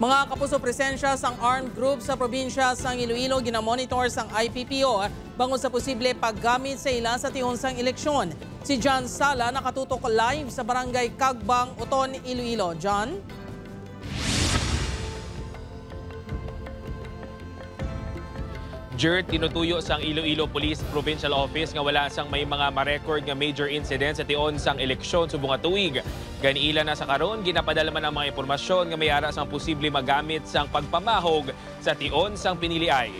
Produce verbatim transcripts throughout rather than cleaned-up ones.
Mga kapuso, presensya sang armed group sa probinsya sang Iloilo ginamonitor sang I P P O bangod sa posible paggamit sa ila sa tion sang eleksyon. Si John Sala nakatutok live sa Barangay Kagbang, Oton, Iloilo. John? Jert, tinutuyo sang Iloilo Police Provincial Office nga wala sang may mga ma-record nga major incidents sa tion sang eleksyon subong nga tuig. Gani ila na sa karon, ginapadalman ang mga impormasyon nga may ara sang posible magamit sang pagpamahog sa tion sang piniliay.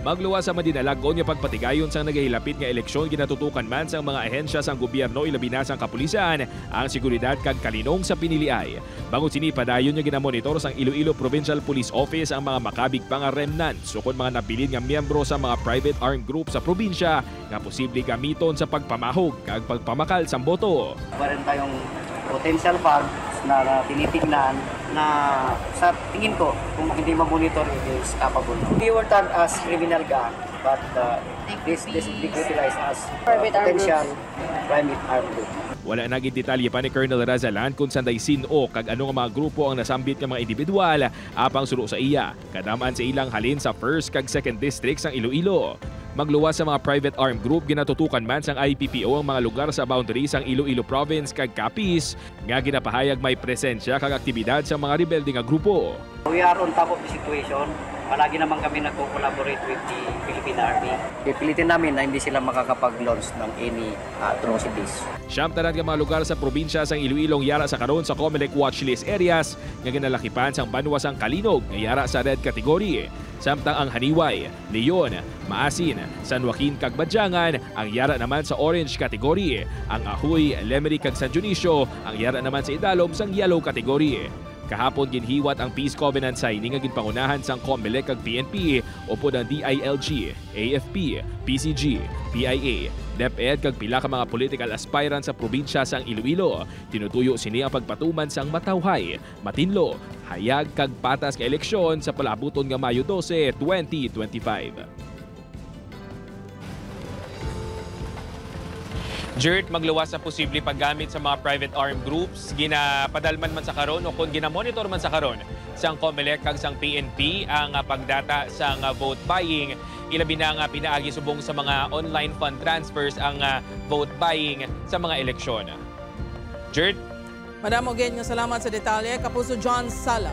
Magluwas sa madinalag-on nga pagpatigayon sang nagahilapit nga eleksyon, ginatutukan man sang mga ahensya sang gobyerno, ilabi na sang kapulisan, ang seguridad kag kalinong sa piniliay. Bangod sini, padayon nga ginamonitor sang Iloilo Provincial Police Office ang mga makabig pa nga remnants ukon mga nabilin nga miyembro sa mga private armed group sa probinsya nga posible gamiton sa pagpamahog kag pagpamakal sang boto. Meron tayong potential farms na, na tinitignan na sa tingin ko, kung hindi ma-monitor, it is capable. We were tagged as criminal gang, but uh, this, this is utilized as uh, potential private armed group. Wala na gid detalye pa ni Colonel Razalan kung sanday sin-o kag ano nga mga grupo ang nasambit nga mga individual, apang suno sa iya, kadam-an sa ilang halin sa first kag second district sang Iloilo. Magluwas sa mga private armed group, ginatutukan man sang I P P O ang mga lugar sa boundary sang Iloilo Province kag Capiz nga ginapahayag may presensya kag aktibidad sang mga rebelde nga grupo. We are on top of the situation. Palagi naman kami nagko-collaborate with the Philippine Army. Pipilitin namin na hindi sila makakapag-launch ng any uh, atrocities. Siyam tanan nga mga lugar sa probinsya sang Iloilo ang yara sa karon sa Comelec watchlist areas nga ginalakipan sang banwa sang Calinog nga yara sa red category. Samtang ang Janiuay, Leon, Maasin, San Joaquin kag Badiangan ang yara naman sa orange category. Ang Ajuy, Lemery kag San Dionisio ang yara naman sa idalom sang yellow category. Kahapon ginhiwat ang peace covenant signing nga ginpangunahan sang Comelec kag P N P upod ang D I L G, A F P, P C G, P I A, DepEd kag pila ka mga political aspirant sa probinsya sang Iloilo. Tinutuyo sini ang pagpatuman sang matawhay, matinlo, hayag kag patas nga eleksyon sa palaabuton nga Mayo dose, twenty twenty-five. Jert, magluwas sa posible paggamit sa mga private armed groups, ginapadalman man sa karon o kon ginamonitor man sa karon sang Comelec kag sang P N P ang, ah, pagdata sang, ah, vote buying, ilabi na nga pinaagi subong sa mga online fund transfers ang, ah, vote buying sa mga eleksyon. Jert? Madamo gid nga salamat sa detalye, Kapuso John Sala.